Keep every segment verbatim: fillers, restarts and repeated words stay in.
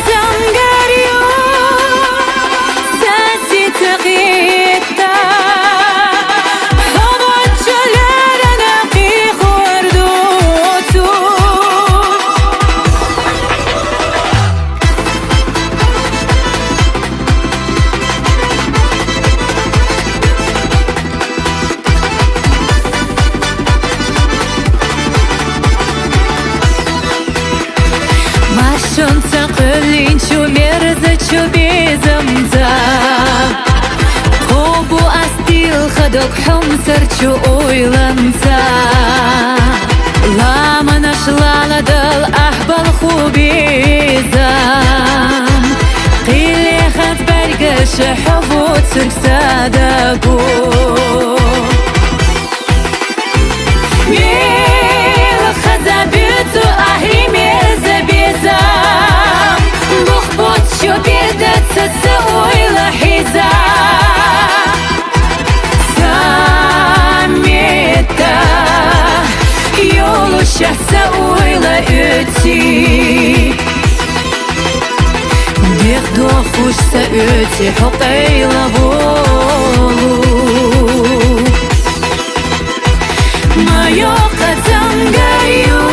Зангарю сасицгита хӀугъучулерана къихурдуту. Машунца къулинчу мерзачу безамца, хъубу астил хадог хӀумсарчу ойланца. Ламанаш лаладал ахбал хубезам, къиле хат баргаш хӀу вуцург садагу. Мел хаза бицу ахӀи мерза беза, бухбуцчу беда ца са уйла хӀиза. Самета юлуша са уйла уьци. Дегъ дохуш са уьци хӀу къайла волу. Майо къазангаю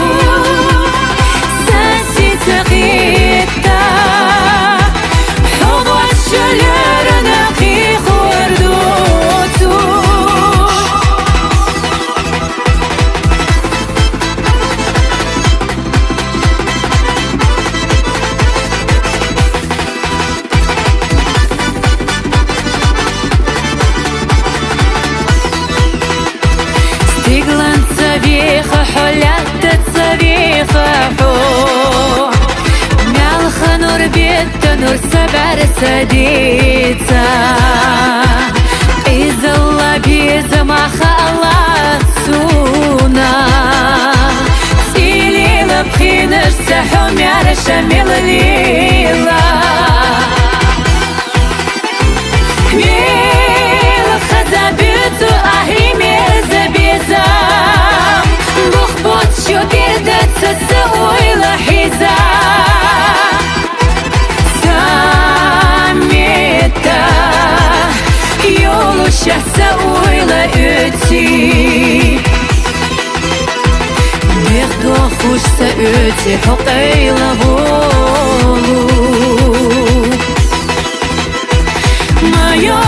саси цагъита, хӀу ваччалерана къихурдуту. Стиглан цавиха хӀу, лятта цавиха хӀу, мялха нур бетта нур сабар садица. Изалла безама халацуна, цӀилила пхинаш ца хӀу мярша меллила. Мел хаза бицу ахӀи мерза беза, бухбуцчу беда ца са уйла хӀиза. Самета юлуша са уйла уьци. Бехдохуш са уьци хӀу къайла волу. Майо